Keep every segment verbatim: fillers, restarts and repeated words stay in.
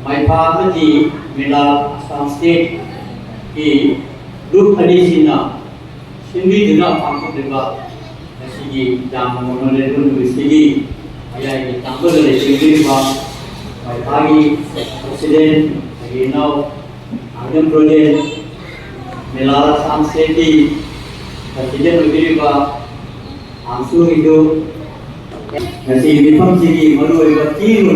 ꯃꯥꯏꯐꯥ ꯑꯃꯗꯤ ꯃꯦꯂꯥ ꯑꯁꯥꯝ ꯁ꯭ꯇꯦꯠꯀꯤ ꯂꯨꯞ ꯑꯅꯤꯁꯤꯅ ꯁꯤꯟꯕꯤꯗꯨꯅ ꯄꯥꯡꯊꯣꯛꯂꯤꯕ ꯉꯁꯤꯒꯤ ꯌꯥꯝꯅ ꯃꯃꯜ ꯂꯩꯕ ꯅꯨꯃꯤꯠꯁꯤꯒꯤ ꯃꯌꯥꯏꯒꯤ ꯇꯥꯡꯕꯗ ꯂꯩꯁꯤꯟꯕꯤꯔꯤꯕ ꯃꯥꯏꯐꯥꯒꯤ ꯄ꯭ꯔꯁꯤꯗꯦꯟ ꯑꯩꯒꯤ ꯏꯅꯥꯎ ꯑꯥꯔꯗꯦꯟ ꯄ꯭ꯔꯣꯖꯦꯛ ꯃꯦꯂꯥ ꯑꯁꯥꯝ ꯁ꯭ꯇꯦꯠꯀꯤ ꯄ꯭ꯔꯁꯤꯗꯦꯟ ꯑꯣꯏꯕꯤꯔꯤꯕ ꯄꯥꯡꯊꯣꯛꯏꯗꯨ ꯉꯁꯤ ꯃꯤꯐꯝꯁꯤꯒꯤ ꯃꯔꯨꯑꯣꯏꯕ ꯊꯤꯝ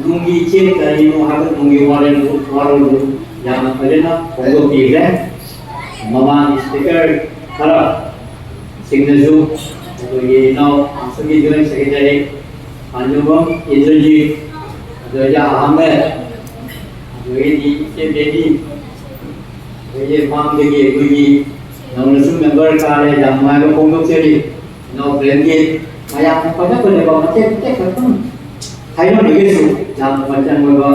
ꯅꯨꯡꯒꯤ ꯏꯆꯦꯜ ꯀꯔꯤꯅꯣ ꯍꯥꯏꯕ ꯅꯨꯡꯒꯤ ꯋꯥꯔꯦꯞ ꯋꯥꯔꯣꯜꯗꯨ ꯌꯥꯝꯅ ꯐꯖꯅ ꯐꯣꯡꯗꯣꯛꯄꯤꯈ꯭ꯔꯦ꯫ ꯃꯃꯥꯡꯒꯤ ꯁ꯭ꯄꯤꯀꯔ ꯈꯔ ꯁꯤꯡꯅꯁꯨ ꯑꯩꯈꯣꯏꯒꯤ ꯏꯅꯥꯎ ꯄꯥꯡꯊꯣꯛꯀꯤ ꯖꯣꯏꯟ ꯁꯦꯀ꯭ꯔꯦꯇꯔꯤ ꯄꯥꯟꯖꯕꯝ ꯏꯟꯗ꯭ꯔꯖꯤꯠ, ꯑꯗꯨꯗꯒꯤ ꯑꯍꯃꯦꯗ, ꯑꯗꯨꯗꯒꯤꯗꯤ ꯏꯆꯦ ꯕꯦꯕꯤ, ꯑꯗꯒꯤ ꯃꯃꯥꯡꯗꯒꯤ ꯑꯩꯈꯣꯏꯒꯤ ꯅꯧꯅꯁꯨ ꯃꯦꯝꯕꯔ ꯀꯥꯔꯦ, ꯌꯥꯝ ꯅꯨꯡꯉꯥꯏꯕ ꯐꯣꯡꯗꯣꯛꯆꯔꯤ꯫ ꯏꯅꯥꯎ ꯄ꯭ꯔꯦꯝꯖꯤꯠ, ꯃꯌꯥꯝꯅ ꯐꯖ ꯐꯖꯕ ꯃꯇꯦꯛ ꯃꯇꯦꯛ ꯈꯛꯇꯪ ꯍꯥꯏꯔꯝꯃꯒꯁꯨ ꯌꯥꯝꯅ ꯃꯆꯪ ꯑꯣꯏꯕ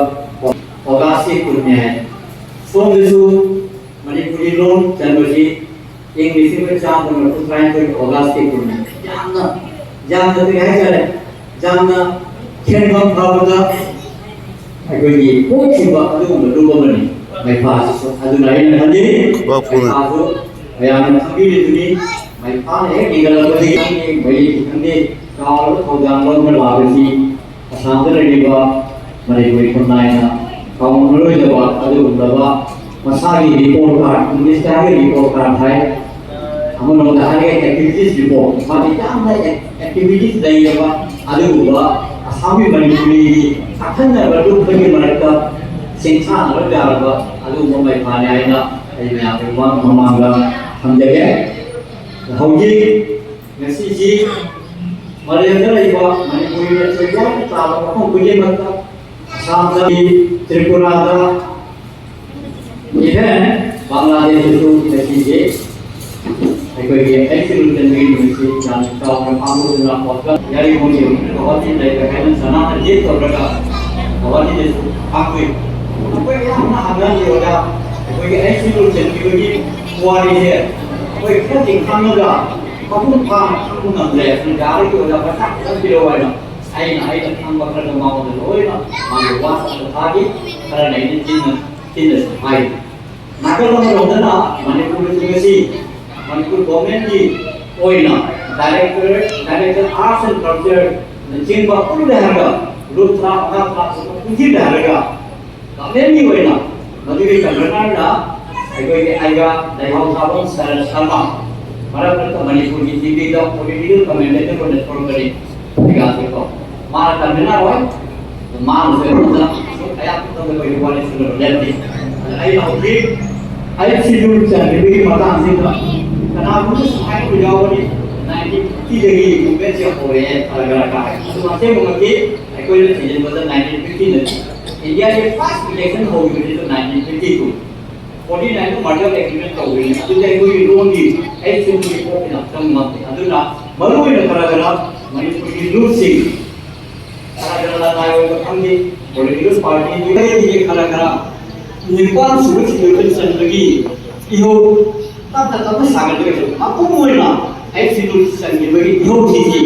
ꯑꯣꯒꯁꯀꯤ ꯀꯨꯟꯅꯤ ꯍꯥꯏ꯫ ꯁꯣꯝꯗꯁꯨ ꯃꯅꯤꯄꯨꯔꯤ ꯂꯣꯟ ꯆꯟꯕꯁꯤ ꯏꯪ ꯂꯤꯁꯤꯡ ꯑꯃ ꯆꯥꯝꯃꯥꯄꯟ ꯃꯔꯤꯐꯨ ꯇꯔꯥꯅꯤꯊꯣꯏ ꯑꯣꯒꯁꯀꯤ ꯀꯨꯟꯅꯤ꯫ ꯌꯥꯝꯅ, ꯌꯥꯝꯅ ꯀꯔꯤ ꯍꯥꯏꯇꯥꯔꯦ, ꯌꯥꯝꯅ ꯈꯦꯟꯐꯝ ꯐꯕꯗ ꯑꯩꯈꯣꯏꯒꯤ ꯄꯣꯛꯈꯤꯕ ꯑꯗꯨꯒꯨꯝꯕ ꯂꯨꯞ ꯑꯃꯅꯤ ꯃꯩꯐꯥꯁꯤꯁꯨ꯫ ꯑꯗꯨꯅ ꯑꯩꯅ ꯈꯜꯂꯤ, ꯋꯥ ꯐꯨꯅ꯫ ꯃꯩꯐꯥꯁꯨ ꯃꯌꯥꯝꯅ ꯈꯪꯕꯤꯔꯤꯗꯨꯅꯤ꯫ ꯃꯩꯐꯥꯅ ꯍꯦꯛ ꯂꯤꯡꯈꯠꯂꯛꯄꯗꯒꯤ ꯈꯪꯗꯦ, ꯃꯌꯦꯛꯀꯤ ꯈꯪꯗꯦ, ꯆꯥꯎꯔꯕ ꯊꯧꯗꯥꯡ ꯂꯧꯗꯨꯅ ꯂꯥꯛꯄꯁꯤ ꯑꯁꯥꯝꯗ ꯂꯩꯔꯤꯕ ꯃꯅꯤꯄꯨꯔꯤ ꯈꯨꯟꯅꯥꯏꯅ ꯀꯥꯎꯉꯝꯂꯔꯣꯏꯗꯕ ꯑꯗꯨꯒꯨꯝꯂꯕ ꯃꯁꯥꯒꯤ ꯔꯤꯄꯣꯔꯠ ꯀꯥꯔꯗ, ꯏꯪꯂꯤꯁꯇ ꯍꯥꯏꯔꯒ ꯔꯤꯄꯣꯔꯠ ꯀꯥꯔꯗ ꯍꯥꯏ, ꯑꯃꯔꯣꯝꯗ ꯍꯥꯏꯔꯒ ꯑꯦꯛꯇꯤꯚꯤꯇꯤꯁ ꯔꯤꯄꯣꯔꯠ, ꯃꯥꯗꯤ ꯌꯥꯝꯅ ꯑꯦꯛꯇꯤꯚꯤꯇꯤꯁ ꯂꯩꯔꯕ ꯑꯗꯨꯒꯨꯝꯕ ꯑꯁꯥꯝꯒꯤ ꯃꯅꯤꯄꯨꯔꯤꯒꯤ ꯑꯈꯟꯅꯕ ꯂꯨꯞꯇꯒꯤ ꯃꯔꯛꯇ ꯁꯤꯡꯊꯥꯅꯕ ꯌꯥꯔꯕ ꯑꯗꯨꯒꯨꯝꯕ ꯃꯩꯐꯥꯅꯤ ꯍꯥꯏꯅ ꯑꯩ ꯃꯌꯥꯝꯒꯤ ꯃꯃꯥꯡ-, ꯃꯃꯥꯡꯗ ꯊꯝꯖꯒꯦ꯫ ꯍꯧꯖꯤꯛ ꯉꯁꯤꯁꯤ ꯃꯥꯂꯦꯝꯗ ꯂꯩꯕ ꯃꯅꯤꯄꯨꯔꯤ ꯃꯆꯤꯟ ꯌꯥꯎꯅ ꯇꯥꯕ ꯃꯐꯝ ꯈꯨꯗꯤꯡꯃꯛꯇ, ꯑꯁꯥꯝꯗ, ꯇ꯭ꯔꯤꯄꯨꯔꯥꯗ, even ꯕꯪꯒ꯭ꯂꯥꯗꯦꯁꯇꯁꯨ ꯉꯁꯤꯁꯦ ꯑꯩꯈꯣꯏꯒꯤ ꯑꯩꯠ ꯁꯦꯗ꯭ꯌꯨꯜ ꯆꯟꯕꯒꯤ ꯅꯨꯃꯤꯠꯁꯤ ꯌꯥꯝꯅ ꯆꯥꯎꯅ ꯄꯥꯡꯊꯣꯛꯇꯨꯅ ꯄꯣꯠꯀ ꯌꯥꯔꯤꯉꯩ ꯒꯧꯍꯥꯇꯤ ꯂꯩꯕ ꯍꯥꯏꯅ ꯁꯅꯥꯅ ꯂꯤꯗ ꯇꯧꯔꯒ ꯒꯧꯍꯥꯇꯤꯗꯁꯨ ꯄꯥꯡꯊꯣꯛꯏ꯫ ꯑꯩꯈꯣꯏ ꯌꯥꯝꯅ ꯍꯪꯅ ꯂꯩꯔꯒ ꯑꯩꯈꯣꯏꯒꯤ ꯑꯩꯠ ꯁꯦꯗ꯭ꯌꯨꯜ ꯆꯟꯈꯤꯕꯒꯤ ꯋꯥꯔꯤꯁꯦ ꯑꯩꯈꯣꯏ ꯈꯔꯗꯤ ꯈꯪꯉꯒ ꯃꯄꯨꯡ ꯐꯥꯅ ꯈꯪꯕ ꯉꯝꯗ꯭ꯔꯦ꯫ ꯌꯥꯔꯤꯉꯩ ꯑꯣꯖꯥ ꯄꯩꯁꯥ ꯈꯤꯇꯪ ꯄꯤꯔꯛꯑꯣ ꯍꯥꯏꯅ ꯑꯩꯅ ꯑꯩꯅ ꯈꯪꯕ ꯈꯔꯗꯣ ꯃꯉꯣꯟꯗ ꯂꯣꯏꯅ ꯃꯥꯒꯤ ꯋꯥꯆꯞꯇ ꯊꯥꯈꯤ꯫ ꯈꯔꯅ ꯑꯩꯅ ꯆꯤꯟꯅ ꯆꯤꯟꯅꯁꯨ ꯍꯥꯏꯔꯤ꯫ ꯅꯥꯀꯜ ꯑꯃꯔꯣꯝꯗꯅ ꯃꯅꯤꯄꯨꯔꯗꯁꯨ ꯉꯁꯤ ꯃꯅꯤꯄꯨꯔ ꯒꯣꯔꯃꯦꯟꯒꯤ ꯑꯣꯏꯅ ꯗꯥꯏꯔꯦꯛꯇꯔ ꯗꯥꯏꯔꯦꯛꯇꯔ ꯑꯥꯔꯠꯁ ꯑꯦꯟ ꯀꯜꯆꯔꯅꯆꯤꯡꯕ ꯄꯨꯜꯂꯦ ꯍꯥꯏꯔꯒ ꯂꯨꯞ ꯇꯔꯥ ꯃꯉꯥ ꯇꯔꯥ ꯇꯔꯨꯛ ꯄꯨꯟꯁꯤꯜꯂꯦ ꯍꯥꯏꯔꯒ ꯒꯣꯔꯃꯦꯟꯒꯤ ꯑꯣꯏꯅ ꯃꯗꯨꯒꯤ ꯀꯟꯚꯦꯅꯔꯅ ꯑꯩꯈꯣꯏꯒꯤ ꯑꯩꯒ ꯂꯩꯍꯥꯎ ꯊꯥꯕꯝ ꯁꯔ ꯁꯔꯃ, ꯃꯔꯛ ꯃꯔꯛꯇ ꯃꯅꯤꯄꯨꯔꯒꯤ ꯇꯤꯚꯤꯗ ꯄꯣꯂꯤꯇꯤꯀꯦꯜ ꯀꯃꯦꯟꯇꯦꯇꯔ ꯑꯣꯏꯅ ꯊꯣꯛꯂꯛꯄꯅꯤ꯫ ꯑꯩꯒꯥꯁꯦꯀꯣ ꯃꯥꯅ ꯀꯟꯚꯦꯅꯔ ꯑꯣꯏ꯫ ꯃꯥꯅꯁꯨ ꯑꯩꯉꯣꯟꯗ ꯑꯌꯥꯝꯕ ꯃꯇꯝꯗ ꯑꯩꯈꯣꯏꯒꯤ ꯋꯥꯔꯤ ꯁꯨꯅꯕ ꯂꯦꯞꯇꯦ꯫ ꯑꯗ ꯑꯩꯅ ꯍꯧꯖꯤꯛ ꯑꯩ ꯁꯤꯗꯨ ꯆꯟꯈꯤꯕꯒꯤ ꯃꯇꯥꯡꯁꯤꯗ ꯀꯅꯥꯒꯨꯝꯕ ꯁꯨꯃꯥꯏꯅ ꯌꯥꯎꯕꯅꯤ꯫ ꯅꯥꯏꯟꯇꯤꯟ ꯐꯤꯐꯇꯤꯗꯒꯤ ꯃꯨꯚꯃꯦꯟꯁꯦ ꯍꯧꯔꯛꯑꯦ ꯈꯔ ꯈꯔ ꯀꯥꯏ꯫ ꯑꯗꯨ ꯑꯁꯦꯡꯕꯃꯛꯇꯤ ꯑꯩꯈꯣꯏꯅ ꯊꯤꯖꯤꯟꯕꯗ ꯅꯥꯏꯟꯇꯤꯟ ꯐꯤꯐꯇꯤꯅ ꯏꯟꯗꯤꯌꯥꯒꯤ ꯐꯥꯔꯁ ꯏꯂꯦꯛꯁꯟ ꯍꯧꯈꯤꯕꯁꯤꯁꯨ ꯅꯥꯏꯟꯇꯤꯟ ꯐꯤꯐꯇꯤ ꯇꯨ꯫ ꯐꯣꯔꯇꯤ ꯅꯥꯏꯟꯗ ꯃꯥꯔꯖꯔ ꯑꯦꯒ꯭ꯔꯤꯃꯦꯟ ꯇꯧꯈꯤꯕꯅꯤ꯫ ꯑꯗꯨꯗꯤ ꯑꯩꯈꯣꯏꯒꯤ ꯂꯣꯟꯒꯤ ꯑꯩꯠ ꯁꯦꯟꯆꯨꯔꯤ ꯄꯣꯛꯀꯤ ꯂꯥꯛꯇꯝ ꯉꯝꯗꯦ꯫ ꯑꯗꯨꯅ ꯃꯔꯨꯑꯣꯏꯅ ꯈꯔ ꯈꯔ ꯃꯅꯤꯄꯨꯔꯒꯤ ꯂꯨꯞꯁꯤꯡ ꯈꯔ ꯈꯔ ꯂꯅꯥꯏ ꯑꯣꯏꯕ ꯈꯪꯗꯦ, ꯄꯣꯂꯤꯇꯤꯀꯦꯜ ꯄꯥꯔꯇꯤ ꯈꯔ ꯈꯔ ꯅꯤꯄꯥꯟ ꯁꯨꯕ ꯁꯤꯗ ꯆꯟꯕꯒꯤ ꯏꯍꯧ ꯇꯞꯅ ꯇꯞꯅ ꯁꯥꯒꯠꯂꯒꯁꯨ ꯃꯄꯨꯡ ꯑꯣꯏꯅ ꯑꯩꯠ ꯁꯦꯟꯆꯨꯔꯤ ꯆꯟꯈꯤꯕꯒꯤ ꯏꯍꯧꯁꯤꯗꯤ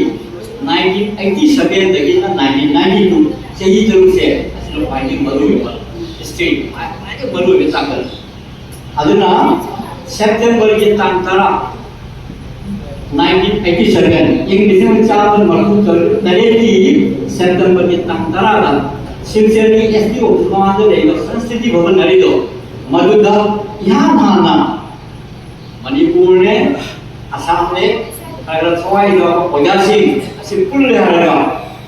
ꯅꯥꯏꯟꯇꯤꯟ ꯑꯩꯠꯇꯤ ꯁꯚꯦꯟꯗꯒꯤꯅ ꯅꯥꯏꯟꯇꯤꯟ ꯅꯥꯏꯟꯇꯤ ꯇꯨ ꯆꯍꯤ ꯇꯔꯨꯛꯁꯦ ꯑꯁꯤꯅ ꯈ꯭ꯋꯥꯏꯗꯒꯤ ꯃꯔꯨꯑꯣꯏꯕ ꯍꯤꯁꯇ꯭ꯔꯤ ꯈ꯭ꯋꯥꯏꯗꯒꯤ ꯃꯔꯨꯑꯣꯏꯕ ꯇꯥꯡꯀꯛ꯫ ꯑꯗꯨꯅ ꯁꯦꯞꯇꯦꯝꯕꯔꯒꯤ ꯇꯥꯡ ꯇꯔꯥ, ꯅꯥꯏꯟꯇꯤꯟ ꯑꯩꯠꯇꯤ ꯁꯚꯦꯟ, ꯏꯪ ꯂꯤꯁꯤꯡ ꯑꯃ ꯆꯥꯃꯥꯄꯟ ꯃꯔꯤꯐꯨ ꯇꯔꯦꯠꯀꯤ ꯁꯦꯞꯇꯦꯝꯕꯔꯒꯤ ꯇꯥꯡ ꯇꯔꯥꯗ ꯁꯤꯜꯆꯔꯒꯤ ꯑꯦꯁ ꯗꯤ ꯑꯣꯐꯤꯁ ꯃꯃꯥꯡꯗ ꯂꯩꯕ ꯁꯪꯁꯀ꯭ꯔꯤꯇꯤ ꯚꯕꯟ ꯍꯥꯏꯔꯤꯗꯣ, ꯃꯗꯨꯗ ꯏꯍꯥꯟ ꯍꯥꯟꯅ ꯃꯅꯤꯄꯨꯔꯅꯦ, ꯑꯁꯥꯝꯅꯦ, ꯈꯔ ꯈꯔ ꯊꯋꯥꯏ ꯌꯥꯎꯕ ꯑꯣꯖꯥꯁꯤꯡ ꯑꯁꯤ ꯄꯨꯜꯂꯦ ꯍꯥꯏꯔꯒ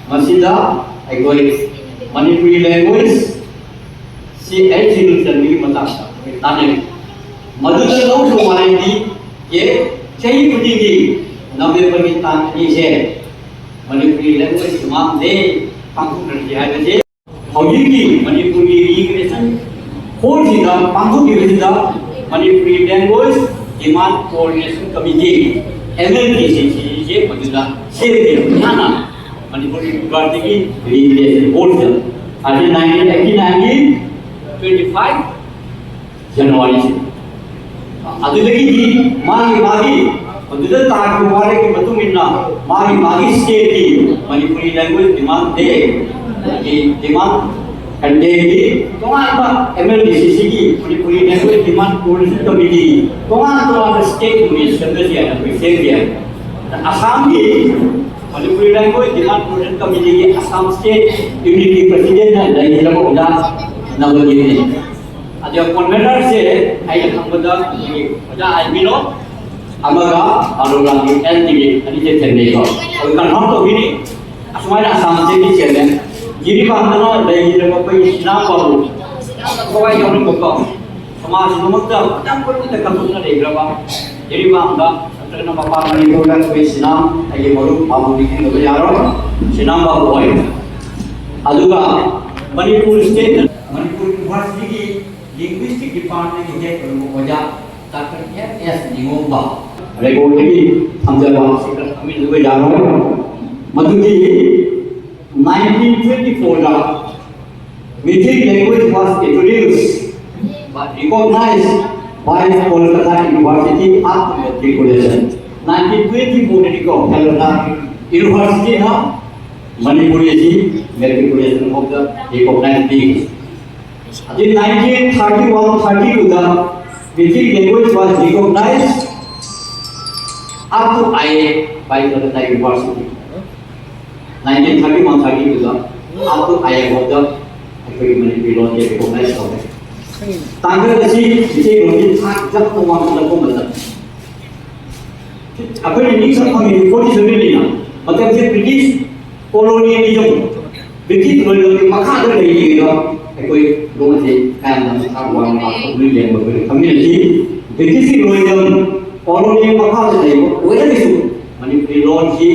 ꯃꯁꯤꯗ ꯑꯩꯈꯣꯏ ꯃꯅꯤꯄꯨꯔꯤ ꯂꯦꯡꯒ꯭ꯋꯦꯖ ꯁꯤ ꯑꯩꯠ ꯁꯦꯟꯆꯨꯔꯤ ꯆꯟꯕꯒꯤ ꯃꯇꯥꯡꯗ ꯑꯩꯈꯣꯏ ꯇꯥꯟꯅꯔꯤ꯫ ꯃꯗꯨꯗ ꯂꯧꯈꯤꯕ ꯋꯥꯔꯦꯞꯇꯤ ꯆꯍꯤ ꯈꯨꯗꯤꯡꯒꯤ ꯅꯕꯦꯝꯕꯔꯒꯤ ꯇꯥꯡ ꯑꯅꯤꯁꯦ ꯃꯅꯤꯄꯨꯔꯤ ꯂꯦꯡꯒ꯭ꯋꯦꯖ ꯗꯤꯃꯥꯟ ꯗꯦ ꯄꯥꯡꯊꯣꯛꯅꯔꯤ ꯍꯥꯏꯕꯁꯦ ꯍꯧꯖꯤꯛꯀꯤ ꯃꯅꯤꯄꯨꯔꯒꯤ ꯔꯤꯀ꯭ꯔꯤꯌꯦꯁꯟ ꯍꯣꯜꯁꯤꯗ ꯄꯥꯡꯊꯣꯛꯈꯤꯕꯁꯤꯗ Manipuri language demand coordination committee, M L K C C ꯁꯦ ꯃꯗꯨꯗ ꯁꯦꯝꯈꯤꯕ ꯍꯥꯟꯅ ꯃꯅꯤꯄꯨꯔ ꯌꯨꯅꯤꯚꯔꯁꯤꯇꯤꯒꯤ ꯔꯤꯀ꯭ꯔꯤꯌꯦꯁꯟ ꯕꯣꯔꯗꯁꯤꯗ ꯑꯁꯤ ꯅꯥꯏꯟꯇꯤꯟ ꯑꯩꯠꯇꯤ ꯅꯥꯏꯟꯒꯤ ꯇ꯭ꯋꯦꯟꯇꯤ ꯐꯥꯏꯚ ꯖꯅꯋꯥꯔꯤꯁꯦ꯫ ꯑꯗꯨꯗꯒꯤꯗꯤ ꯃꯥꯒꯤ ꯃꯥꯒꯤ ꯃꯗꯨꯗ ꯇꯥꯈꯤꯕ ꯋꯥꯔꯦꯞꯀꯤ ꯃꯇꯨꯡ ꯏꯟꯅ ꯃꯥꯒꯤ ꯃꯥꯒꯤ ꯁ꯭ꯇꯦꯠꯀꯤ ꯃꯅꯤꯄꯨꯔꯤ ꯂꯦꯡꯒ꯭ꯋꯦꯖ ꯗꯤꯃꯥꯟ ꯗꯦ, ꯑꯗꯒꯤ ꯗꯤꯃꯥꯟ ꯀꯟꯗꯦꯒꯤ ꯇꯣꯉꯥꯟꯕ ꯑꯦꯝ ꯑꯦꯜ ꯗꯤ ꯁꯤ ꯁꯤꯒꯤ Manipuri language demand coordination committee ꯇꯣꯉꯥꯟ ꯇꯣꯉꯥꯟꯕ ꯁ꯭ꯇꯦꯠ ꯌꯨꯅꯤꯌꯟ ꯁꯦꯝꯕꯁꯨ ꯌꯥꯏ, ꯑꯩꯈꯣꯏ ꯁꯦꯝꯕ ꯌꯥꯏ꯫ ꯑꯁꯥꯝꯒꯤ Manipuri language demand coordination ꯀꯃꯤꯇꯤꯒꯤ Assam state ꯌꯨꯅꯤꯠꯀꯤ ꯄ꯭ꯔꯁꯤꯗꯦꯟꯠꯅ ꯂꯩꯈꯤꯗ꯭ꯔꯕ ꯑꯣꯖꯥ ꯅꯕꯗꯤꯞꯅꯤ꯫ ꯑꯗꯨꯒ ꯀꯣꯟꯚꯦꯅꯔꯁꯦ ꯑꯩꯅ ꯈꯪꯕꯗ ꯑꯩꯈꯣꯏꯒꯤ ꯑꯣꯖꯥ ꯑꯥꯏ ꯃꯤꯅꯣ ꯑꯃꯒ ꯄꯥꯂꯣꯂꯥꯡꯒꯤ ꯑꯦꯜ ꯇꯤꯒꯤ ꯑꯅꯤꯁꯦ ꯊꯦꯡꯅꯩꯀꯣ꯫ ꯑꯗꯨ ꯀꯟꯐꯥꯔꯝ ꯇꯧꯕꯤꯔꯤ꯫ ꯑꯁꯨꯃꯥꯏꯅ ꯑꯁꯥꯝ ꯁ꯭ꯇꯦꯠꯀꯤ ꯆꯦꯟꯅꯦ꯫ ꯖꯤꯔꯤꯕꯥꯝꯗꯅ ꯂꯩꯈꯤꯗ꯭ꯔꯕ ꯑꯩꯈꯣꯏꯒꯤ ꯁꯤꯅꯥ ꯕꯥꯕꯨ ꯌꯥꯝꯅ ꯊꯋꯥꯏ ꯌꯥꯎꯔꯝꯕꯀꯣ, ꯁꯃꯥꯖ ꯑꯗꯨꯃꯛꯇ ꯌꯥꯝ ꯀꯨꯞꯅ ꯈꯪꯗꯣꯛꯅ ꯂꯩꯈ꯭ꯔꯕ ꯖꯤꯔꯤꯕꯥꯝꯗ ꯅꯠꯇ꯭ꯔꯒꯅ ꯃꯄꯥꯟ ꯃꯅꯤꯄꯨꯔꯗ ꯑꯩꯈꯣꯏ ꯁꯤꯅꯥꯝ ꯑꯩꯒꯤ ꯃꯔꯨꯞ ꯕꯥꯕꯨꯗꯤ ꯈꯪꯗꯕ ꯌꯥꯔꯣꯏ꯫ ꯁꯤꯅꯥꯝ ꯕꯥꯕꯨ ꯑꯣꯏ꯫ ꯑꯗꯨꯒ ꯃꯅꯤꯄꯨꯔ ꯁ꯭ꯇꯦꯠ ꯃꯅꯤꯄꯨꯔ ꯌꯨꯅꯤꯚꯔꯁꯤꯇꯤꯒꯤ ꯂꯤꯡꯒ꯭ꯋꯤꯁꯇꯤꯛ ꯗꯤꯄꯥꯔꯠꯃꯦꯟꯒꯤ ꯍꯦꯠ ꯑꯣꯏꯔꯤꯕ ꯑꯣꯖꯥ ꯗꯥꯛꯇꯔ ꯑꯦꯝ ꯑꯦꯁ ꯅꯤꯉꯣꯝꯕ, ꯔꯦꯀꯣꯔꯗꯇꯒꯤ ꯊꯝꯖꯕ ꯁꯤ ꯈꯔ ꯈꯪꯃꯤꯟꯅꯕ ꯌꯥꯔꯣꯏ꯫ ꯃꯗꯨꯗꯤ nineteen twenty-fourꯗ Meitei language was introduced but recognized by Kolkata University after matriculation. Nineteen twenty-fourꯗꯗꯤꯀꯣ Kolkata ꯌꯨꯅꯤꯚꯔꯁꯤꯇꯤꯅ ꯃꯅꯤꯄꯨꯔꯤꯁꯤ ꯃꯦꯇ꯭ꯔꯤꯀꯨꯂꯦꯁꯟ ꯐꯥꯎꯗ ꯔꯤꯀꯣꯒꯅꯥꯏꯖ ꯄꯤꯈꯤ꯫ ꯑꯗꯩ nineteen thirty-one thirty-twoꯗ Meitei language was recognized up to I A by Kolkata University. Nineteen thirty-one thirty-twoꯗ up to I A ꯐꯥꯎꯗ ꯑꯩꯈꯣꯏꯒꯤ ꯃꯅꯤꯄꯨꯔꯤ ꯂꯣꯟꯁꯦ ꯔꯤꯀꯣꯒꯅꯥꯏꯖ ꯇꯧꯔꯦ꯫ ꯇꯥꯡꯀꯛ ꯑꯁꯤ ꯃꯤꯇꯩꯂꯣꯟꯒꯤ ꯊꯥꯛ ꯌꯥꯝꯅ ꯋꯥꯡꯈꯠꯂꯛꯄ ꯃꯇꯝ꯫ ꯑꯩꯈꯣꯏꯅ ꯅꯤꯡꯁꯤꯡ ꯐꯪꯉꯤꯗꯤ forty sevenꯅꯤꯅ, ꯃꯇꯝꯁꯦ ꯕ꯭ꯔꯤꯇꯤꯁ ꯀꯣꯂꯣꯅꯤꯌꯦꯂꯤꯖꯝ, ꯕ꯭ꯔꯤꯇꯤꯁ ꯂꯣꯏꯂꯝꯒꯤ ꯃꯈꯥꯗ ꯂꯩꯔꯤꯉꯩꯗ ꯑꯩꯈꯣꯏ ꯂꯣꯟꯁꯦ ꯀꯌꯥꯝ ꯌꯥꯝꯅ ꯊꯥꯛ ꯋꯥꯡꯅ ꯂꯥꯛꯄꯗꯨ ꯌꯦꯡꯕ ꯑꯩꯈꯣꯏꯅ ꯈꯪꯃꯤꯟꯅꯈꯤ꯫ ꯕ꯭ꯔꯤꯇꯤꯁꯀꯤ ꯂꯣꯏꯂꯝ ꯀꯣꯂꯣꯅꯤꯒꯤ ꯃꯈꯥꯗ ꯂꯩꯕ ꯑꯣꯏꯔꯒꯁꯨ ꯃꯅꯤꯄꯨꯔꯤ ꯂꯣꯟꯁꯤ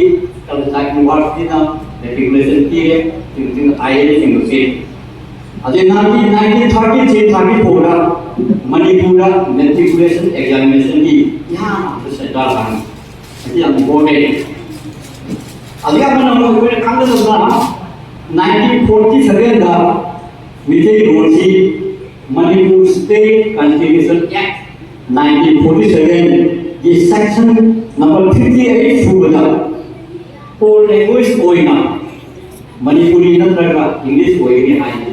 ꯀꯜꯀꯇꯥ ꯌꯨꯅꯤꯚꯔꯁꯤꯇꯤꯅ ꯃꯦꯇ꯭ꯔꯤꯀꯨꯂꯦꯁꯟ ꯄꯤꯔꯦ, ꯆꯤꯡ ꯆꯤꯡ ꯑꯥꯏ ꯑꯦꯜ ꯆꯤꯡꯕ ꯄꯤꯔꯦ꯫ ꯑꯗꯩ nineteen nineteen thirty three thirty fourꯗ ꯃꯅꯤꯄꯨꯔꯗ ꯃꯦꯇ꯭ꯔꯤꯀꯨꯂꯦꯁꯟ ꯑꯦꯛꯖꯥꯃꯤꯅꯦꯁꯟꯒꯤ ꯏꯍꯥꯟ ꯍꯥꯟꯕ ꯁꯦꯟꯇꯔ ꯍꯥꯡꯉꯤ꯫ ꯃꯁꯤ ꯌꯥꯝ ꯏꯝꯄꯣꯔꯇꯦꯟ꯫ ꯑꯗꯨꯒ ꯑꯃꯅ ꯑꯃꯨꯛ ꯑꯩꯈꯣꯏꯅ ꯈꯪꯒꯗꯕꯅ nineteen forty sevenꯗ ꯃꯤꯇꯩꯂꯣꯟꯁꯤ Manipur State Constitution Act nineteen forty seven ꯒꯤ ꯁꯦꯛꯁꯟ ꯅꯝꯕꯔ ꯐꯤꯐꯇꯤ ꯑꯩꯠ ꯁꯨꯕꯗ ꯑꯣꯜ ꯂꯦꯡꯒ꯭ꯋꯦꯖ ꯑꯣꯏꯅ ꯃꯅꯤꯄꯨꯔꯤ ꯅꯠꯇ꯭ꯔꯒ ꯏꯪꯂꯤꯁ ꯑꯣꯏꯒꯅꯤ ꯍꯥꯏꯅ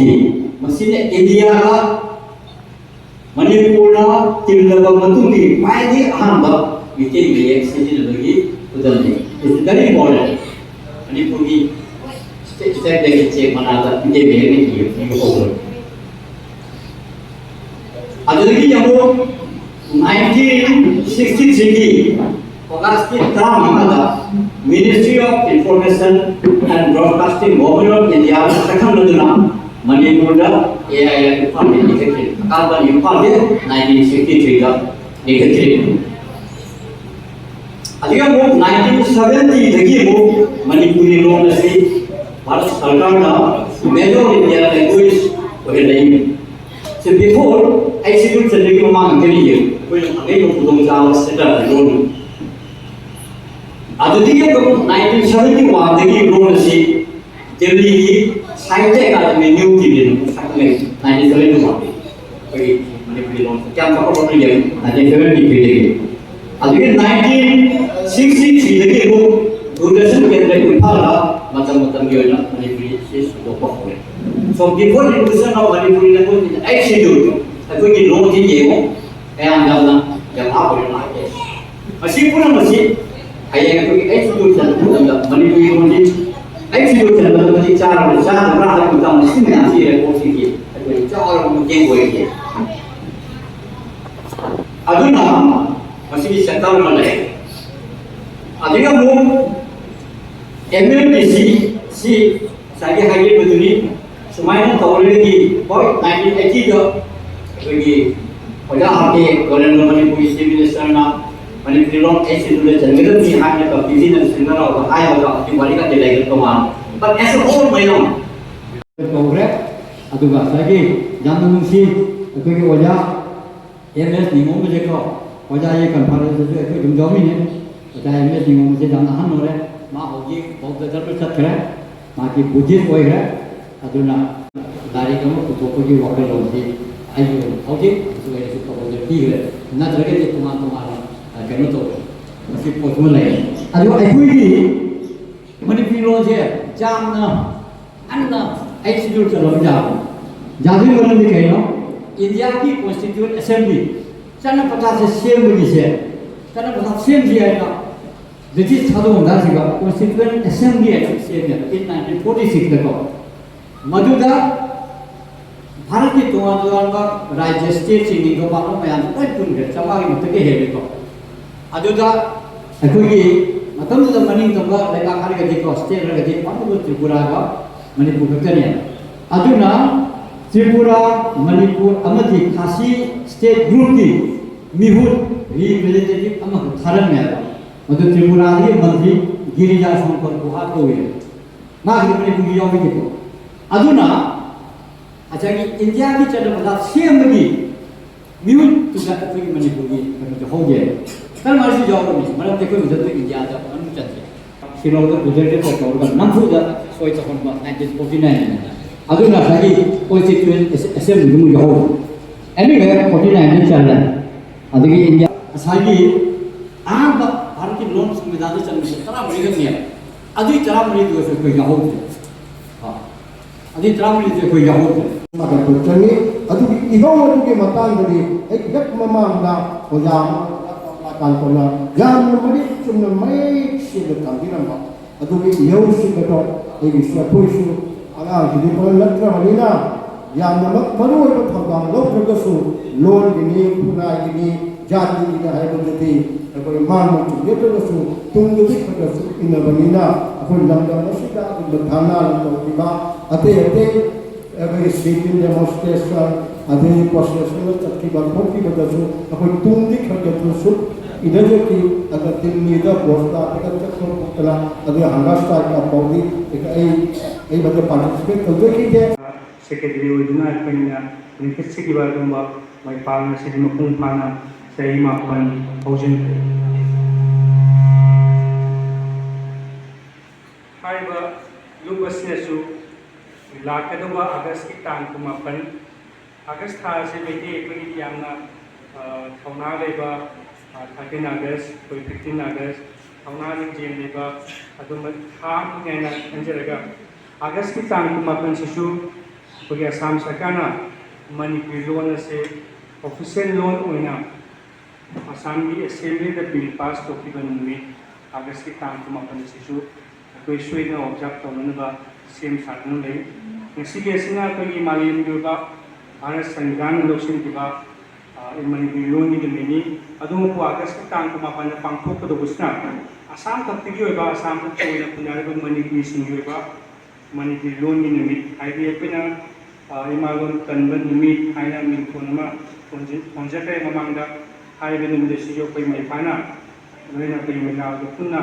ꯏꯌꯦ꯫ ꯃꯁꯤꯅ ꯏꯟꯗꯤꯌꯥꯗ ꯃꯅꯤꯄꯨꯔꯅ ꯇꯤꯜꯂꯕ ꯃꯇꯨꯡꯒꯤ ꯈ꯭ꯋꯥꯏꯗꯒꯤ ꯑꯍꯥꯟꯕ ꯃꯤꯇꯩ ꯃꯌꯦꯛ ꯁꯤꯖꯤꯟꯅꯕꯒꯤ ꯈꯨꯗꯝꯅꯤ꯫ It's very important. ꯃꯅꯤꯄꯨꯔꯒꯤ ꯁ꯭ꯇꯦꯠ ꯁ꯭ꯇꯦꯠꯇꯒꯤ ꯆꯦꯛ ꯃꯅꯥꯗ ꯃꯤꯇꯩ ꯃꯌꯦꯛꯅ ꯏꯕ ꯍꯧꯔꯛꯏ꯫ ꯑꯗꯨꯗꯒꯤ ꯑꯃꯨꯛ ꯅꯥꯏꯟꯇꯤꯟ ꯁꯤꯛꯁꯇꯤ ꯊ꯭ꯔꯤꯒꯤ ꯑꯣꯒꯁꯀꯤ ꯇꯔꯥꯃꯉꯥꯗ Ministry of Information and Broadcasting, Government of India ꯁꯛꯈꯪꯅꯗꯨꯅ ꯃꯅꯤꯄꯨꯔꯗ ꯑꯦ ꯑꯥꯏ ꯑꯦꯐ ꯏꯝꯐꯥꯜꯗ ꯂꯤꯡꯈꯠꯈꯤ꯫ ꯑꯀꯥꯟꯕ ꯏꯝꯐꯥꯜꯗ ꯅꯥꯏꯟꯇꯤꯟ ꯁꯤꯛꯁꯇꯤ ꯊ꯭ꯔꯤꯗ ꯂꯤꯡꯈꯠꯈꯤ꯫ ꯑꯗꯨꯒ ꯑꯃꯨꯛ ꯅꯥꯏꯟꯇꯤꯟ ꯁꯕꯦꯟꯇꯤꯗꯒꯤ ꯑꯃꯨꯛ ꯃꯅꯤꯄꯨꯔꯤ ꯂꯣꯟ ꯑꯁꯤ ꯚꯥꯔꯠ ꯁꯔꯀꯥꯔꯅ ꯃꯦꯖꯣꯔ ꯏꯟꯗꯤꯌꯥ ꯂꯦꯡꯒ꯭ꯋꯦꯖ ꯑꯣꯏꯍꯜꯂꯛꯏ꯫ ꯁꯤ ꯕꯤꯐꯣꯔ ꯑꯩꯠ ꯁꯤꯗꯨꯜ ꯆꯟꯕꯒꯤ ꯃꯃꯥꯡ ꯉꯥꯛꯇꯅꯤ꯫ ꯑꯩꯈꯣꯏꯅ ꯐꯪꯉꯛꯏꯕ ꯈꯨꯗꯣꯡꯆꯥꯕ ꯁꯦꯟꯇꯔꯗ ꯂꯣꯟ꯫ ꯑꯗꯨꯗꯒꯤ ꯑꯃꯨꯛ ꯅꯥꯏꯟꯇꯤꯟ ꯁꯕꯦꯟꯇꯤ ꯋꯥꯟꯗꯒꯤ ꯂꯣꯟ ꯑꯁꯤ ꯗꯦꯜꯂꯤꯒꯤ ꯁꯥꯍꯤꯇ꯭ꯌ ꯑꯦꯀꯥꯗꯃꯤ, ꯅ꯭ꯌꯨ ꯗꯤꯜꯂꯤꯅ ꯑꯃꯨꯛ ꯁꯛꯈꯪꯂꯛꯏ꯫ ꯅꯥꯏꯟꯇꯤꯟ ꯁꯕꯦꯟꯇꯤ ꯋꯥꯟꯗꯒꯤ ꯑꯩꯈꯣꯏꯒꯤ ꯃꯅꯤꯄꯨꯔꯤ ꯂꯣꯟꯁꯦ ꯀꯌꯥꯝ ꯆꯥꯎꯈꯠꯂꯕꯅꯣ ꯌꯦꯡꯉꯨ, ꯅꯥꯏꯟꯇꯤꯟ ꯁꯕꯦꯟꯇꯤ ꯊ꯭ꯔꯤꯗꯒꯤ꯫ ꯑꯗꯨꯗꯒꯤ ꯅꯥꯏꯟꯇꯤꯟ ꯁꯤꯛꯁꯇꯤ ꯊ꯭ꯔꯤꯗꯒꯤ ꯑꯃꯨꯛ ꯗꯨꯔꯗꯔꯁꯟ ꯀꯦꯟꯗ꯭ꯔ ꯏꯝꯐꯥꯜꯗ ꯃꯇꯝ ꯃꯇꯝꯒꯤ ꯑꯣꯏꯅ ꯃꯅꯤꯄꯨꯔꯤ ꯁꯤ ꯁꯟꯗꯣꯛꯄ ꯍꯧꯔꯦ꯫ So before introduction of Manipuri language in eighth schedule, ꯑꯩꯈꯣꯏꯒꯤ ꯂꯣꯟꯁꯤ ꯌꯦꯡꯉꯨ, ꯀꯌꯥꯝ ꯌꯥꯝꯅ develop ꯑꯣꯏꯔꯦ ꯍꯥꯏꯕꯁꯦ꯫ ꯃꯁꯤ ꯄꯨꯝꯅꯃꯛꯁꯤ ꯍꯌꯦꯡ ꯑꯩꯈꯣꯏꯒꯤ eighth schedule ꯆꯟꯕ ꯃꯇꯝꯗ ꯃꯅꯤꯄꯨꯔꯤ ꯂꯣꯟꯁꯤ eighth schedule ꯆꯟꯕꯗ ꯃꯇꯤꯛ ꯆꯥꯔꯕ꯭ꯔꯥ ꯆꯥꯗꯕ꯭ꯔꯥ ꯍꯥꯏꯕ ꯃꯇꯥꯡꯗ ꯁꯤ ꯃꯌꯥꯝꯁꯤ ꯔꯦꯀꯣꯔꯠꯁꯤꯡꯁꯤ ꯑꯩꯈꯣꯏ ꯆꯥꯎꯔꯕ ꯃꯇꯦꯡ ꯑꯣꯏꯔꯤꯌꯦ꯫ ꯑꯗꯨꯅ ꯃꯁꯤꯒꯤ ꯁꯦꯟꯇꯔ ꯑꯃ ꯂꯩ꯫ ꯑꯗꯨꯒ ꯑꯃꯨꯛ ꯑꯦꯝ ꯑꯦꯜ ꯗꯤ ꯁꯤ ꯁꯤ ꯉꯁꯥꯏꯒꯤ ꯍꯥꯏꯈꯤꯕꯗꯨꯅꯤ꯫ ꯁꯨꯃꯥꯏꯅ ꯇꯧꯔꯒꯗꯤ ꯍꯣꯏ, ꯅꯥꯏꯟꯇꯤꯟ ꯑꯩꯠꯇꯤꯗ ꯑꯩꯈꯣꯏꯒꯤ ꯑꯣꯖꯥ ꯍꯥꯞꯄꯦ, ꯒꯣꯔꯦꯟꯗ꯭ꯔ ꯃꯅꯤꯄꯨꯔꯤ ꯆꯤꯐ ꯃꯤꯅꯤꯁꯇꯔꯅ ꯃꯅꯤꯄꯨꯔꯤ ꯂꯣꯟ ꯑꯩꯠ ꯁꯤꯗꯨꯜꯗ ꯆꯟꯒꯗꯕꯅꯤ ꯍꯥꯏꯅ ꯀꯃꯤꯇꯤꯅ ꯁꯤꯟꯒꯗꯧꯕ ꯍꯥꯏꯕꯗ ꯍꯧꯖꯤꯛ ꯋꯥꯔꯤ ꯈꯛꯇ ꯂꯩꯈ꯭ꯔꯦ ꯇꯣꯉꯥꯟꯅ꯫ But as a whole ꯃꯌꯥꯝ ꯇꯧꯈ꯭ꯔꯦ꯫ ꯑꯗꯨꯒ ꯉꯁꯥꯏꯒꯤ ꯌꯥꯝꯅ ꯅꯨꯡꯁꯤ ꯑꯩꯈꯣꯏꯒꯤ ꯑꯣꯖꯥ ꯑꯦꯝ ꯑꯦꯁ ꯅꯤꯉꯣꯝꯕꯁꯦꯀꯣ, ꯑꯣꯖꯥꯒꯤ ꯀꯟꯐꯔꯦꯟꯁꯇꯁꯨ ꯑꯩꯈꯣꯏ ꯑꯗꯨꯝ ꯌꯥꯎꯃꯤꯟꯅꯩ꯫ ꯑꯣꯖꯥ ꯑꯦꯝ ꯑꯦꯁ ꯅꯤꯉꯣꯝꯕꯁꯦ ꯌꯥꯝꯅ ꯑꯍꯟ ꯑꯣꯏꯔꯦ꯫ ꯃꯥ ꯍꯧꯖꯤꯛ ꯕꯧꯗ ꯙꯔꯃ ꯆꯠꯈ꯭ꯔꯦ꯫ ꯃꯥꯒꯤ ꯕꯨꯙꯤꯁ ꯑꯣꯏꯈ꯭ꯔꯦ꯫ ꯑꯗꯨꯅ ꯂꯥꯏꯔꯤꯛ ꯑꯃ ꯄꯨꯊꯣꯛꯄꯒꯤ ꯋꯥꯈꯜꯂꯣꯟꯁꯤ ꯑꯩꯒꯤ ꯑꯣꯏꯅ ꯐꯥꯎꯖꯩ꯫ ꯑꯗꯨꯁꯨ ꯑꯩꯅꯁꯨ ꯄ꯭ꯔꯄꯣꯖꯦꯜ ꯄꯤꯈ꯭ꯔꯦ꯫ ꯅꯠꯇ꯭ꯔꯒꯗꯤ ꯇꯣꯉꯥꯟ ꯇꯣꯉꯥꯟꯅ, ꯑ, ꯀꯩꯅꯣ ꯇꯧꯕ, ꯃꯁꯤ ꯄꯣꯠꯇꯨꯃ ꯂꯩꯔꯦ꯫ ꯑꯗꯨ ꯑꯩꯈꯣꯏꯒꯤ ꯃꯅꯤꯄꯨꯔꯤ ꯂꯣꯟꯁꯦ ꯌꯥꯝꯅ ꯉꯟꯅ ꯑꯩꯠ ꯁꯤꯗꯨꯜ ꯆꯜꯂꯕ ꯌꯥꯕ꯫ ꯌꯥꯗꯣꯏ ꯃꯔꯝꯗꯤ ꯀꯩꯅꯣ? ꯏꯟꯗꯤꯌꯥꯒꯤ ꯀꯣꯟꯁꯇꯤꯇ꯭ꯌꯨꯟ ꯑꯦꯁꯦꯝꯕ꯭ꯂꯤ, ꯆꯠꯅ ꯄꯊꯥꯞꯁꯦ ꯁꯦꯝꯕꯒꯤꯁꯦ, ꯆꯠꯅ ꯄꯊꯥꯞ ꯁꯦꯝꯁꯤ ꯍꯥꯏꯅ ꯕ꯭ꯔꯤꯇꯤꯁ ꯊꯥꯗꯣꯛꯑꯝꯗꯥꯏꯁꯤꯗ ꯀꯣꯟꯁꯇꯤꯇ꯭ꯌꯨꯟ ꯑꯦꯁꯦꯝꯕ꯭ꯂꯤ ꯍꯥꯏꯅ ꯁꯦꯝꯃꯦꯕ, ꯏꯟ ꯅꯥꯏꯟꯇꯤꯟ ꯐꯣꯔꯇꯤ ꯁꯤꯛꯁꯇꯀꯣ꯫ ꯃꯗꯨꯗ ꯚꯥꯔꯠꯀꯤ ꯇꯣꯉꯥꯟ ꯇꯣꯉꯥꯟꯕ ꯔꯥꯖ꯭ꯌ, ꯁ꯭ꯇꯦꯠꯁꯤꯡ, ꯅꯤꯡꯊꯧ ꯄꯥꯜꯂꯕ ꯃꯌꯥꯝꯁꯦ ꯂꯣꯏ ꯄꯨꯟꯈ꯭ꯔꯦ, ꯆꯥꯝꯃꯉꯥꯒꯤ ꯃꯊꯛꯇ ꯍꯦꯜꯂꯦꯀꯣ꯫ ꯑꯗꯨꯗ ꯑꯩꯈꯣꯏꯒꯤ ꯃꯇꯝꯗꯨꯗ ꯃꯅꯤꯡ ꯇꯝꯕ ꯂꯩꯕꯥꯛ ꯍꯥꯏꯔꯒꯗꯤꯀꯣ, ꯁ꯭ꯇꯦꯠ ꯍꯥꯏꯔꯒꯗꯤ ꯑꯄꯨꯟꯕ ꯇ꯭ꯔꯤꯄꯨꯔꯥꯒ ꯃꯅꯤꯄꯨꯔ ꯈꯛꯇꯅꯦ꯫ ꯑꯗꯨꯅ ꯇ꯭ꯔꯤꯄꯨꯔꯥ, ꯃꯅꯤꯄꯨꯔ ꯑꯃꯗꯤ ꯈꯥꯁꯤ ꯁ꯭ꯇꯦꯠ ꯒ꯭ꯔꯨꯞꯀꯤ ꯃꯤꯍꯨꯠ, ꯔꯤꯄ꯭ꯔꯖꯦꯟꯇꯦꯇꯤꯚ ꯑꯃꯈꯛ ꯊꯥꯔꯝꯃꯦ ꯍꯥꯏꯕ꯫ ꯃꯗꯨ ꯇ꯭ꯔꯤꯄꯨꯔꯥꯗꯒꯤ ꯃꯟꯇ꯭ꯔꯤ ꯒꯤꯔꯤꯖꯥ ꯁꯪꯀꯔ ꯒꯨꯍꯥ ꯀꯧꯏ꯫ ꯃꯥꯒꯤꯗꯤ ꯃꯅꯤꯄꯨꯔꯒꯤ ꯌꯥꯎꯕꯤꯗꯦꯀꯣ꯫ ꯑꯗꯨꯅ ꯉꯁꯥꯏꯒꯤ ꯏꯟꯗꯤꯌꯥꯒꯤ ꯆꯠꯅ ꯄꯊꯥꯞ ꯁꯦꯝꯕꯒꯤ ꯃꯤꯍꯨꯠꯇꯨꯗ ꯑꯩꯈꯣꯏꯒꯤ ꯃꯅꯤꯄꯨꯔꯒꯤ ꯀꯩꯅꯣꯁꯦ ꯍꯧꯒꯦ꯫ ꯀꯔꯝꯍꯥꯏꯅ ꯁꯤ ꯌꯥꯎꯔꯝꯃꯤ? ꯃꯔꯝꯗꯤ ꯑꯩꯈꯣꯏ ꯃꯗꯨꯗ ꯏꯟꯗꯤꯌꯥꯗ ꯃꯅꯨꯡ ꯆꯟꯗ꯭ꯔꯦ꯫ ꯁꯤꯂꯣꯡꯗ ꯒꯨꯖꯔꯥꯠꯇ ꯇꯧꯔꯒ ꯅꯝꯐꯨꯗ ꯁꯣꯏ ꯇꯧꯍꯟꯕ ꯅꯥꯏꯟꯇꯤꯟ ꯐꯣꯔꯇꯤ ꯅꯥꯏꯟ꯫ ꯑꯗꯨꯅ ꯉꯁꯥꯏꯒꯤ ꯀꯣꯟꯁꯇꯤꯇ꯭ꯌꯨꯌꯦꯟ ꯑꯦꯁꯦꯝꯕ꯭ꯂꯤꯗꯨ ꯌꯥꯎꯍꯧꯕ꯫ ꯑꯦꯅꯤꯋꯦ, ꯐꯣꯔꯇꯤ ꯅꯥꯏꯟꯗ ꯆꯜꯂꯦ꯫ ꯑꯗꯒꯤ ꯏꯟꯗꯤꯌꯥ ꯉꯁꯥꯏꯒꯤ ꯑꯍꯥꯟꯕ ꯚꯥꯔꯠꯀꯤ ꯂꯣꯟ ꯁꯪꯕꯤꯙꯥꯟꯗ ꯆꯟꯕꯁꯦ ꯇꯔꯥꯃꯔꯤꯈꯛꯅꯦꯕ꯫ ꯑꯗꯨꯒꯤ ꯇꯔꯥꯃꯔꯤꯗꯨꯒꯁꯨ ꯑꯩꯈꯣꯏ ꯌꯥꯎꯍꯧꯗ꯭ꯔꯦ꯫ ꯑꯥ꯫ ꯑꯗꯨꯒꯤ ꯇꯔꯥꯃꯔꯤꯗꯨ ꯑꯩꯈꯣꯏ ꯌꯥꯎꯍꯧꯗ꯭ꯔꯦ꯫ ꯃꯥꯒ ꯆꯪꯉꯤ꯫ ꯑꯗꯨꯒꯤ ꯏꯍꯧ ꯑꯗꯨꯒꯤ ꯃꯇꯥꯡꯗꯗꯤ ꯑꯩ ꯍꯦꯛ ꯃꯃꯥꯡꯗ ꯑꯣꯖꯥ ꯑꯃ ꯀꯥꯟꯇꯅ ꯌꯥꯝꯅ ꯃꯔꯤꯛ ꯆꯨꯝꯅ ꯃꯌꯦꯛ ꯁꯦꯡꯅ ꯇꯝꯕꯤꯔꯝꯕ꯫ ꯑꯗꯨꯒꯤ ꯏꯍꯧꯁꯤꯡ ꯑꯗꯣ ꯑꯩꯒꯤꯁꯨ, ꯑꯩꯈꯣꯏꯁꯨ ꯑꯉꯥꯡꯁꯤꯗꯤ ꯄꯨꯂꯞ ꯅꯠꯇ꯭ꯔꯕꯅꯤꯅ ꯌꯥꯝꯅꯃꯛ ꯃꯔꯨꯑꯣꯏꯕ ꯊꯧꯗꯥꯡ ꯂꯧꯗ꯭ꯔꯒꯁꯨ ꯂꯣꯟꯒꯤꯅꯤ, ꯈꯨꯟꯅꯥꯏꯒꯤꯅꯤ, ꯖꯥꯇꯤꯒꯤꯅꯤ ꯍꯥꯏꯕꯗꯨꯗꯤ ꯑꯩꯈꯣꯏ ꯃꯥꯡꯕ ꯆꯤꯡꯅꯗ꯭ꯔꯒꯁꯨ ꯇꯨꯡꯗꯗꯤ ꯈꯔ ꯈꯔꯁꯨ ꯏꯟꯅꯕꯅꯤꯅ ꯑꯩꯈꯣꯏ ꯂꯝꯗꯝ ꯑꯁꯤꯗ ꯑꯗꯨꯒꯨꯝꯕ ꯙꯔꯅꯥ ꯇꯧꯈꯤꯕ ꯑꯇꯩ ꯑꯇꯩ ꯑꯩꯈꯣꯏꯒꯤ sit-in demonstration, ꯑꯗꯩ procession ꯆꯠꯈꯤꯕ ꯈꯣꯠꯈꯤꯕꯗꯁꯨ ꯑꯩꯈꯣꯏ ꯇꯨꯡꯗꯤ ꯈꯔ ꯈꯔꯁꯨ ꯏꯟꯅꯖꯈꯤ꯫ ꯑꯗ ꯗꯤꯜꯂꯤꯗ ꯕꯣꯁꯇꯥꯟꯗꯒ ꯆꯠꯄ ꯈꯣꯠꯇꯅ ꯑꯗꯨꯒ hunger strike ꯐꯥꯎꯗꯤ ꯑꯩ, ꯑꯩ ꯃꯗꯨ participate ꯇꯧꯖꯈꯤꯗꯦ꯫ ꯁꯦꯀ꯭ꯔꯦꯇꯔꯤ ꯑꯣꯏꯗꯨꯅ ꯑꯩꯈꯣꯏꯅ ꯂꯤꯡꯈꯠꯆꯈꯤꯕ ꯑꯗꯨꯒꯨꯝꯕ ꯃꯣꯏ ꯄꯥꯛꯅ ꯁꯤꯗꯤ ꯃꯄꯨꯡ ꯐꯥꯅ ꯆꯍꯤ ꯃꯥꯄꯟ ꯍꯧꯖꯤꯟꯈ꯭ꯔꯦ꯫ ꯍꯥꯏꯔꯤꯕ ꯂꯨꯞ ꯑꯁꯤꯅꯁꯨ ꯂꯥꯛꯀꯗꯧꯕ ꯑꯥꯒꯁꯀꯤ ꯇꯥꯡ ꯀꯨꯟꯃꯥꯄꯟ ꯑꯥꯒꯁ ꯊꯥ ꯑꯁꯤ ꯃꯩꯇꯩ ꯑꯩꯈꯣꯏꯒꯤꯗꯤ ꯌꯥꯝꯅ, ꯑ, ꯊꯧꯅꯥ ꯂꯩꯕ, ꯑ, thirteen August, ꯑꯩꯈꯣꯏ fifteen August, ꯊꯧꯅꯥ ꯂꯤꯡꯖꯦꯜ ꯂꯩꯕ ꯑꯗꯨꯝꯕ ꯊꯥ ꯑꯃꯅꯤ ꯍꯥꯏꯅ ꯈꯟꯖꯔꯒ, ꯑꯥꯒꯁꯀꯤ ꯇꯥꯡ ꯀꯨꯟꯃꯥꯄꯟꯁꯤꯁꯨ ꯑꯩꯈꯣꯏꯒꯤ ꯑꯁꯥꯝ ꯁꯔꯀꯥꯔꯅ ꯃꯅꯤꯄꯨꯔꯤ ꯂꯣꯟ ꯑꯁꯤ official ꯂꯣꯟ ꯑꯣꯏꯅ ꯑꯁꯥꯝꯒꯤ ꯑꯦꯁꯦꯝꯕ꯭ꯂꯤꯗ ꯕꯤꯜ ꯄꯥꯁ ꯇꯧꯈꯤꯕ ꯅꯨꯃꯤꯠ, ꯑꯥꯒꯁꯀꯤ ꯇꯥꯡ ꯀꯨꯟꯃꯥꯄꯟ ꯑꯁꯤꯁꯨ ꯑꯩꯈꯣꯏ ꯁꯣꯏꯗꯅ ꯑꯣꯕꯖꯥꯔꯕ ꯇꯧꯅꯅꯕ ꯁꯦꯝ ꯁꯥꯗꯨꯅ ꯂꯩ꯫ ꯉꯁꯤꯒꯤ ꯑꯁꯤꯅ ꯑꯩꯈꯣꯏꯒꯤ ꯃꯥꯂꯦꯝꯒꯤ ꯑꯣꯏꯕ ꯚꯥꯔꯠ ꯁꯪꯕꯤꯙꯥꯟꯅ ꯂꯧꯁꯤꯟꯈꯤꯕ, ꯑ, ꯃꯅꯤꯄꯨꯔꯤ ꯂꯣꯟꯒꯤ ꯅꯨꯃꯤꯠꯅꯤ꯫ ꯑꯗꯨꯕꯨ ꯑꯥꯒꯁꯀꯤ ꯇꯥꯡ ꯀꯨꯟꯃꯥꯄꯟꯗ ꯄꯥꯡꯊꯣꯛꯀꯗꯧꯕꯁꯤꯅ ꯑꯁꯥꯝ ꯈꯛꯇꯒꯤ ꯑꯣꯏꯕ, ꯑꯁꯥꯝ ꯈꯛꯇ ꯑꯣꯏꯅ ꯄꯨꯟꯅꯔꯤꯕ ꯃꯅꯤꯄꯨꯔꯤꯁꯤꯡꯒꯤ ꯑꯣꯏꯕ ꯃꯅꯤꯄꯨꯔꯤ ꯂꯣꯟꯒꯤ ꯅꯨꯃꯤꯠ, ꯍꯥꯏꯗꯤ ꯑꯩꯈꯣꯏꯅ, ꯑ, ꯏꯃꯥ ꯂꯣꯟ ꯀꯟꯕ ꯅꯨꯃꯤꯠ ꯍꯥꯏꯅ ꯃꯤꯡꯊꯣꯟ ꯑꯃ ꯊꯣꯟꯖ-, ꯊꯣꯟꯖꯈ꯭ꯔꯦ ꯃꯃꯥꯡꯗ꯫ ꯍꯥꯏꯔꯤꯕ ꯅꯨꯃꯤꯠ ꯑꯁꯤꯁꯨ ꯑꯩꯈꯣꯏ ꯃꯩ ꯐꯥꯅ ꯂꯣꯏꯅ ꯑꯩꯈꯣꯏ ꯃꯩꯅꯥꯗꯨ ꯄꯨꯟꯅ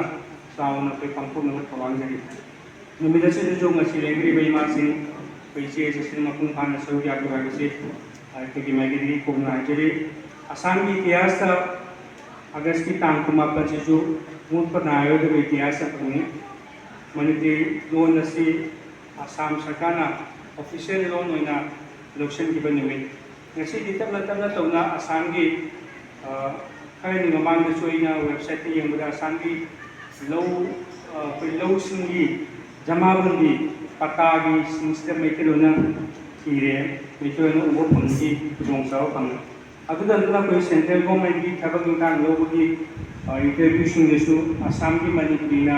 ꯆꯥꯎꯅ ꯑꯩꯈꯣꯏ ꯄꯥꯡꯊꯣꯛꯅꯕ ꯊꯧꯔꯥꯡꯖꯔꯤ꯫ ꯅꯨꯃꯤꯠ ꯑꯁꯤꯗꯁꯨ ꯉꯁꯤ ꯂꯦꯡꯕꯤꯔꯤꯕ ꯏꯃꯥꯁꯤꯡ, ꯑꯩꯈꯣꯏ ꯏꯆꯦ ꯏꯆꯥꯁꯤꯡ ꯃꯄꯨꯡ ꯐꯥꯅ ꯁꯔꯨꯛ ꯌꯥꯕꯤꯌꯨ ꯍꯥꯏꯕꯁꯤ ꯑꯩꯈꯣꯏꯒꯤ ꯃꯥꯏꯀꯩꯗꯒꯤ ꯐꯣꯡꯅ ꯍꯥꯏꯖꯔꯤ꯫ ꯑꯁꯥꯝꯒꯤ ꯏꯇꯤꯍꯥꯁꯇ ꯑꯥꯒꯁꯀꯤ ꯇꯥꯡ ꯀꯨꯟꯃꯥꯄꯟꯁꯤꯁꯨ ꯃꯨꯠꯄ ꯅꯥꯏꯔꯣꯏꯗꯕ ꯏꯇꯤꯍꯥꯁ ꯑꯃꯅꯤ꯫ ꯃꯅꯤꯄꯨꯔꯤ ꯂꯣꯟ ꯑꯁꯤ ꯑꯁꯥꯝ ꯁꯔꯀꯥꯔꯅ official ꯂꯣꯟ ꯑꯣꯏꯅ ꯂꯧꯁꯤꯟꯈꯤꯕ ꯅꯨꯃꯤꯠ꯫ ꯉꯁꯤꯗꯤ ꯇꯞꯅ ꯇꯞꯅ ꯇꯧꯅ ꯑꯁꯥꯝꯒꯤ, ꯑ, ꯈꯔꯅꯤ ꯃꯃꯥꯡꯗꯁꯨ ꯑꯩꯅ websiteꯇ ꯌꯦꯡꯕꯗ ꯑꯁꯥꯝꯒꯤ ꯂꯧ, ꯑ, ꯑꯩꯈꯣꯏ ꯂꯧꯁꯤꯡꯒꯤ ꯖꯃꯥꯕꯟꯗꯤ ꯄꯇꯥꯒꯤ ꯁꯤꯡꯁꯤꯗ ꯃꯩꯇꯩꯂꯣꯟꯅ ꯊꯤꯔꯦ, ꯃꯩꯇꯩꯂꯣꯟꯅ ꯎꯕ ꯐꯪꯕꯒꯤ ꯈꯨꯗꯣꯡꯆꯥꯕ ꯐꯪꯉꯦ꯫ ꯑꯗꯨꯗ ꯅꯠꯇꯅ ꯑꯩꯈꯣꯏ central governmentꯀꯤ ꯊꯕꯛ ꯏꯪꯈꯥꯡ ꯂꯧꯕꯒꯤ, ꯑ, interviewꯁꯤꯡꯗꯁꯨ ꯑꯁꯥꯝꯒꯤ ꯃꯅꯤꯄꯨꯔꯤꯅ,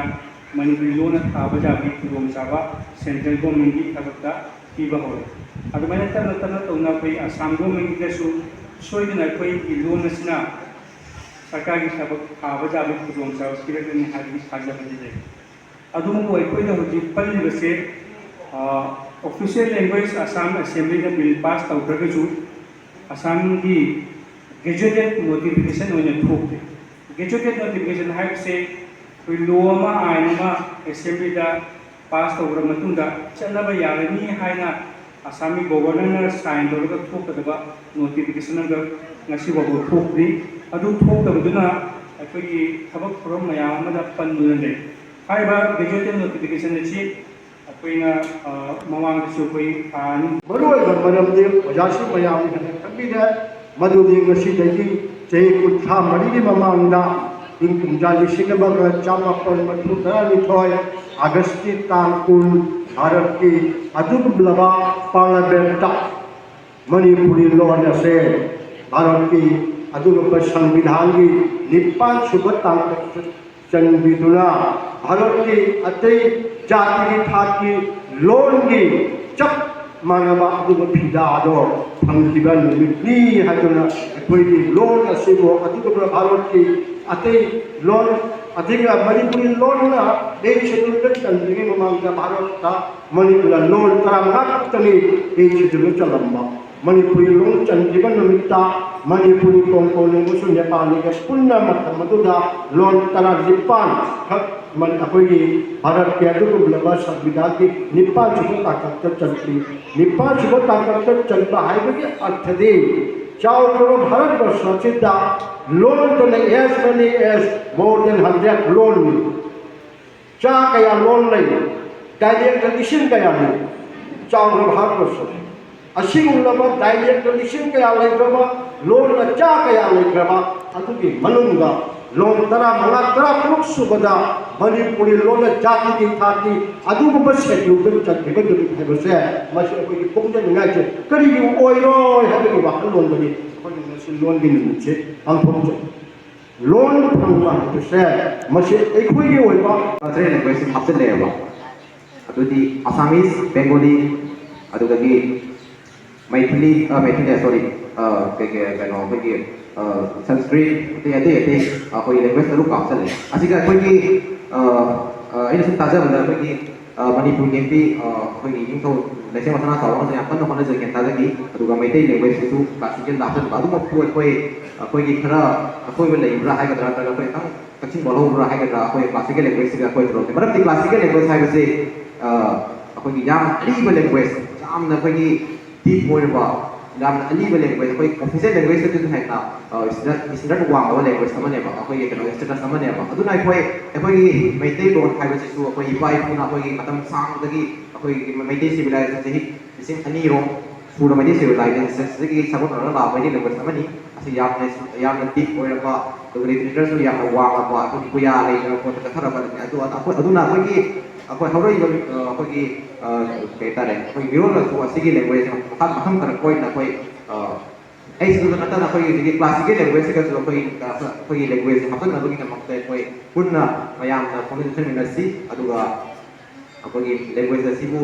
ꯃꯅꯤꯄꯨꯔꯤ ꯂꯣꯟꯅ ꯊꯥꯕ ꯌꯥꯕꯒꯤ ꯈꯨꯗꯣꯡꯆꯥꯕ central governmentꯀꯤ ꯊꯕꯛꯇ ꯄꯤꯕ ꯍꯧꯔꯦ꯫ ꯑꯗꯨꯃꯥꯏꯅ ꯇꯞꯅ ꯇꯞꯅ ꯇꯧꯅ ꯑꯩꯈꯣꯏ ꯑꯁꯥꯝ governmentꯀꯤꯗꯁꯨ ꯁꯣꯏꯗꯅ ꯑꯩꯈꯣꯏꯒꯤ ꯂꯣꯟ ꯑꯁꯤꯅ ꯁꯔꯀꯥꯔꯒꯤ ꯊꯕꯛ ꯊꯥꯕ ꯌꯥꯕꯒꯤ ꯈꯨꯗꯣꯡꯆꯥꯕ ꯄꯤꯔꯛꯀꯅꯤ ꯍꯥꯏꯕꯒꯤ ꯊꯥꯖꯕꯗꯤ ꯂꯩ꯫ ꯑꯗꯨꯕꯨ ꯑꯩꯈꯣꯏꯅ ꯍꯧꯖꯤꯛ ꯄꯜꯂꯤꯕꯁꯦ, ꯑ, official language Assam assemblyꯅ bill pass ꯇꯧꯗ꯭ꯔꯒꯁꯨ ꯑꯁꯥꯝꯒꯤ gazetted notification ꯑꯣꯏꯅ ꯊꯣꯛꯇꯦ꯫ Gazetted notification ꯍꯥꯏꯕꯁꯦ ꯑꯩꯈꯣꯏ law ꯑꯃ, ꯑꯥꯏꯟ ꯑꯃ assemblyꯗ pass ꯇꯧꯔꯕ ꯃꯇꯨꯡꯗ ꯆꯠꯅꯕ ꯌꯥꯔꯅꯤ ꯍꯥꯏꯅ ꯑꯁꯥꯝꯒꯤ governorꯅ sign ꯇꯧꯔꯒ ꯊꯣꯛꯀꯗꯕ notification ꯑꯃꯈꯛ ꯉꯁꯤ ꯐꯥꯎꯕ ꯊꯣꯛꯇ꯭ꯔꯤ꯫ ꯑꯗꯨ ꯊꯣꯛꯇꯕꯗꯨꯅ ꯑꯩꯈꯣꯏꯒꯤ ꯊꯕꯛ ꯊꯧꯔꯝ ꯃꯌꯥꯝ ꯑꯃꯗ ꯄꯟꯗꯨꯅ ꯂꯩ꯫ ꯍꯥꯏꯔꯤꯕ gazetted notification ꯑꯁꯤ ꯑꯩꯈꯣꯏꯅ, ꯑ, ꯃꯃꯥꯡꯗꯁꯨ ꯑꯩꯈꯣꯏ, ꯑ, ꯃꯔꯨꯑꯣꯏꯕ ꯃꯔꯝꯗꯤ ꯑꯣꯖꯥꯁꯤꯡ ꯃꯌꯥꯝꯅ ꯍꯦꯟꯅ ꯈꯪꯕꯤꯔꯦ, ꯃꯗꯨꯗꯤ ꯉꯁꯤꯗꯒꯤ ꯆꯍꯤ ꯀꯨꯟꯊ꯭ꯔꯥ ꯃꯔꯤꯒꯤ ꯃꯃꯥꯡꯗ, ꯏꯪ ꯀꯨꯝꯖꯥ ꯂꯤꯁꯤꯡ ꯑꯃꯒ ꯆꯥꯃꯥꯄꯜ ꯃꯔꯤꯐꯨ ꯇꯔꯥꯅꯤꯊꯣꯏ, ꯑꯥꯒꯁꯀꯤ ꯇꯥꯡ ꯀꯨꯟ, ꯚꯥꯔꯠꯀꯤ ꯑꯗꯨꯒꯨꯝꯂꯕ ꯄꯥꯔꯂꯥꯃꯦꯟꯠꯇ ꯃꯅꯤꯄꯨꯔꯤ ꯂꯣꯟ ꯑꯁꯦ ꯚꯥꯔꯠꯀꯤ ꯑꯗꯨꯒꯨꯝꯕ ꯁꯪꯕꯤꯙꯥꯟꯒꯤ ꯅꯤꯄꯥꯟ ꯁꯨꯕ ꯇꯥꯡꯀꯛꯇ ꯆꯟꯕꯤꯗꯨꯅ ꯚꯥꯔꯠꯀꯤ ꯑꯇꯩ ꯖꯥꯇꯤꯒꯤ ꯊꯥꯛꯀꯤ ꯂꯣꯟꯒꯤ ꯆꯞ ꯃꯥꯟꯅꯕ ꯑꯗꯨꯒꯨꯝꯕ ꯐꯤꯗꯥ ꯑꯗꯣ ꯐꯪꯈꯤꯕ ꯅꯨꯃꯤꯠꯅꯤ ꯍꯥꯏꯗꯨꯅ ꯑꯩꯈꯣꯏꯒꯤ ꯂꯣꯟ ꯑꯁꯤꯕꯨ ꯑꯗꯨꯒꯨꯝꯕ ꯚꯥꯔꯠꯀꯤ ꯑꯇꯩ ꯂꯣꯟ, ꯑꯗꯨꯒ ꯃꯅꯤꯄꯨꯔꯤ ꯂꯣꯟꯅ ꯑꯩꯠ ꯁꯦꯗꯨꯜꯗ ꯆꯟꯗ꯭ꯔꯤꯉꯩ ꯃꯃꯥꯡꯗ ꯚꯥꯔꯠꯇ ꯃꯅꯤꯄꯨꯔꯗ ꯂꯣꯟ ꯇꯔꯥꯃꯉꯥ ꯈꯛꯇꯅꯤ ꯑꯩꯠ ꯁꯦꯗꯨꯜꯗ ꯆꯜꯂꯝꯕ꯫ ꯃꯅꯤꯄꯨꯔꯤ ꯂꯣꯟ ꯆꯟꯈꯤꯕ ꯅꯨꯃꯤꯠꯇ ꯃꯅꯤꯄꯨꯔꯤ ꯀꯣꯡꯀꯣꯅꯤꯕꯨꯁꯨ ꯅꯦꯄꯥꯂꯤꯒ ꯄꯨꯟꯅ ꯃꯇꯝ ꯑꯗꯨꯗ ꯂꯣꯟ ꯇꯔꯥꯅꯤꯄꯥꯟ ꯈꯛ ꯃꯅꯤ-, ꯑꯩꯈꯣꯏꯒꯤ ꯚꯥꯔꯠꯀꯤ ꯑꯗꯨꯒꯨꯝꯂꯕ ꯁꯪꯕꯤꯙꯥꯟꯒꯤ ꯅꯤꯄꯥꯟ ꯁꯨꯕ ꯇꯥꯡꯀꯛꯇ ꯆꯟꯈꯤ꯫ ꯅꯤꯄꯥꯟ ꯁꯨꯕ ꯇꯥꯡꯀꯛꯇ ꯆꯟꯕ ꯍꯥꯏꯕꯒꯤ ꯑꯔꯊꯗꯤ ꯆꯥꯎꯈ꯭ꯔꯕ ꯚꯥꯔꯠꯕꯔꯁ ꯑꯁꯤꯗ ꯂꯣꯟꯗꯅ as many as more than hundred ꯂꯣꯟꯅꯤ꯫ ꯆꯥ ꯀꯌꯥ ꯂꯣꯟ ꯂꯩ? ꯗꯥꯏꯂꯦꯛꯇ ꯂꯤꯁꯤꯡ ꯀꯌꯥꯅꯤ? ꯆꯥꯎꯈ꯭ꯔꯕ ꯚꯥꯔꯠꯕꯔꯁ ꯑꯁꯤꯒꯨꯝꯂꯕ ꯗꯥꯏꯂꯦꯛꯇ ꯂꯤꯁꯤꯡ ꯀꯌꯥ ꯂꯩꯈ꯭ꯔꯕ, ꯂꯣꯟꯅ ꯆꯥ ꯀꯌꯥ ꯂꯩꯈ꯭ꯔꯕ, ꯑꯗꯨꯒꯤ ꯃꯅꯨꯡꯗ ꯂꯣꯟ ꯇꯔꯥꯃꯉꯥ, ꯇꯔꯥꯇꯔꯨꯛ ꯁꯨꯕꯗ ꯃꯅꯤꯄꯨꯔꯤ ꯂꯣꯟꯅ ꯖꯥꯇꯤꯒꯤ ꯊꯥꯛꯀꯤ ꯑꯗꯨꯒꯨꯝꯕ ꯁꯦꯗꯨꯜꯗ ꯆꯟꯈꯤꯕ ꯅꯨꯃꯤꯠ ꯍꯥꯏꯕꯁꯦ, ꯃꯁꯤ ꯑꯩꯈꯣꯏꯒꯤ ꯄꯨꯛꯅꯤꯡ ꯅꯨꯡꯉꯥꯏꯇꯦ꯫ ꯀꯔꯤꯒꯤ ꯑꯣꯏꯔꯣꯏ ꯍꯥꯏꯕꯒꯤ ꯋꯥꯈꯜꯂꯣꯟꯗꯒꯤ ꯑꯩꯈꯣꯏꯅ ꯉꯁꯤ ꯂꯣꯟꯒꯤ ꯅꯨꯃꯤꯠꯁꯦ ꯄꯥꯡꯊꯣꯛꯆꯩ꯫ ꯂꯣꯟ ꯐꯪꯕ ꯍꯥꯏꯕꯁꯦ ꯃꯁꯤ ꯑꯩꯈꯣꯏꯒꯤ ꯑꯣꯏꯕ alternate language ꯁꯤꯡ ꯍꯥꯞꯆꯤꯜꯂꯛꯑꯦꯕ꯫ ꯑꯗꯨꯗꯤ Assamese, Bengali, ꯑꯗꯨꯗꯒꯤ ꯃꯩꯊꯤꯂꯤ, ꯑ, ꯃꯩꯊꯤꯂꯤ, sorry, ꯑ, ꯀꯩ, ꯀꯩ, ꯀꯩꯅꯣ, ꯑꯩꯈꯣꯏꯒꯤ, ꯑ, Sanskrit, ꯑꯇꯩ, ꯑꯇꯩ, ꯑꯇꯩ, ꯑ, ꯑꯩꯈꯣꯏꯒꯤ language ꯇꯔꯨꯛ ꯍꯥꯞꯆꯜꯂꯦ꯫ ꯑꯁꯤꯒ ꯑꯩꯈꯣꯏꯒꯤ, ꯑ, ꯑ, ꯑꯩꯅ ꯁꯨꯝ ꯇꯥꯖꯕꯗ ꯑꯩꯈꯣꯏꯒꯤ, ꯑ, ꯃꯅꯤꯄꯨꯔꯒꯤꯗꯤ, ꯑ, ꯑꯩꯈꯣꯏꯒꯤ ꯏꯅꯤꯡꯊꯧ ꯂꯩꯁꯦꯝꯕ ꯁꯅꯥ ꯆꯥꯎꯕꯅꯁꯨ ꯌꯥꯝ ꯀꯟꯅ ꯍꯣꯠꯅꯖꯩ ꯍꯥꯏꯅ ꯇꯥꯖꯈꯤ꯫ ꯑꯗꯨꯒ ꯃꯩꯇꯩ language ꯁꯤꯁꯨ classical ꯗ ꯍꯥꯞꯆꯟꯕ꯫ ꯑꯗꯨꯃꯛꯄꯨ ꯑꯩꯈꯣꯏ, ꯑꯩꯈꯣꯏꯒꯤ ꯈꯔ ꯑꯁꯣꯏꯕ ꯂꯩꯕ꯭ꯔꯥ ꯍꯥꯏꯒꯗ꯭ꯔꯥ, ꯅꯠꯇ꯭ꯔꯒ ꯑꯩꯈꯣꯏ ꯈꯤꯇꯪ ꯀꯛꯆꯤꯡ ꯋꯥꯠꯍꯧꯕ꯭ꯔꯥ ꯍꯥꯏꯒꯗ꯭ꯔꯥ, ꯑꯩꯈꯣꯏ classical language ꯁꯤꯒ ꯑꯩꯈꯣꯏ ꯇꯧꯔꯛꯀꯦ꯫ ꯃꯔꯝꯗꯤ classical language ꯍꯥꯏꯕꯁꯤ, ꯑ, ꯑꯩꯈꯣꯏꯒꯤ ꯌꯥꯝ ꯑꯔꯤꯕ language, ꯌꯥꯝꯅ ꯑꯩꯈꯣꯏꯒꯤ deep ꯑꯣꯏꯔꯕ, ꯌꯥꯝꯅ ꯑꯂꯤꯕ language, ꯑꯩꯈꯣꯏ official language ꯇꯁꯨ ꯍꯦꯟꯅ standard ꯋꯥꯡꯂꯕ language ꯑꯃꯅꯦꯕ, ꯑꯩꯈꯣꯏꯒꯤ ꯀꯩꯅꯣ status ꯑꯃꯅꯦꯕ꯫ ꯑꯗꯨꯅ ꯑꯩꯈꯣꯏ ꯑꯩꯈꯣꯏꯒꯤ ꯃꯩꯇꯩꯂꯣꯟ ꯍꯥꯏꯕꯁꯤꯁꯨ ꯑꯩꯈꯣꯏ ꯏꯄꯥ ꯏꯄꯨꯅ ꯑꯩꯈꯣꯏꯒꯤ ꯃꯇꯝ ꯁꯥꯡꯕꯗꯒꯤ ꯑꯩꯈꯣꯏꯒꯤ ꯃꯩꯇꯩ civilization ꯆꯍꯤ ꯂꯤꯁꯤꯡ ꯑꯅꯤꯔꯣꯝ ꯁꯨꯔꯕ ꯃꯩꯇꯩ civilization ꯁꯤꯗꯒꯤ ꯁꯥꯒꯣꯟꯅꯔꯒ ꯂꯥꯛꯄ ꯃꯩꯇꯩ language ꯑꯃꯅꯤ꯫ ꯑꯁꯤ ꯌꯥꯝꯅ ꯌꯥꯝꯅ deep ꯑꯣꯏꯔꯕ, ꯑꯗꯨꯒ literature ꯁꯨ ꯌꯥꯝꯅ ꯋꯥꯡꯂꯕ, ꯑꯩꯈꯣꯏꯒꯤ ꯄꯨꯌꯥ ꯂꯩꯗꯅ ꯈꯣꯠꯇꯅ ꯆꯠꯊꯔꯕ ꯑꯗꯨ ꯑꯗꯨꯅ ꯑꯩꯈꯣꯏꯒꯤ ꯑꯩꯈꯣꯏ ꯍꯧꯔꯛꯏꯕ ꯑꯩꯈꯣꯏꯒꯤ ꯀꯩ ꯍꯥꯏꯇꯥꯔꯦ, ꯑꯩꯈꯣꯏ ꯃꯤꯔꯣꯜꯗꯁꯨ ꯑꯁꯤꯒꯤ language ꯃꯈꯜ ꯃꯈꯜ ꯇꯔꯛ ꯑꯣꯏꯅ ꯑꯩꯈꯣꯏ ꯑꯩꯁꯤꯗ ꯅꯠꯇꯅ ꯑꯩꯈꯣꯏꯒꯤ ꯍꯧꯖꯤꯛꯀꯤ classical language ꯁꯤꯒꯁꯨ ꯑꯩꯈꯣꯏ ꯑꯩꯈꯣꯏꯒꯤ language ꯁꯦ ꯍꯥꯞꯆꯤꯟꯅꯕꯒꯤꯗꯃꯛꯇ ꯑꯩꯈꯣꯏ ꯄꯨꯟꯅ ꯃꯌꯥꯝꯅ ꯈꯣꯡꯖꯪ ꯆꯪꯃꯤꯟꯅꯁꯤ꯫ ꯑꯗꯨꯒ ꯑꯩꯈꯣꯏꯒꯤ language ꯑꯁꯤꯕꯨ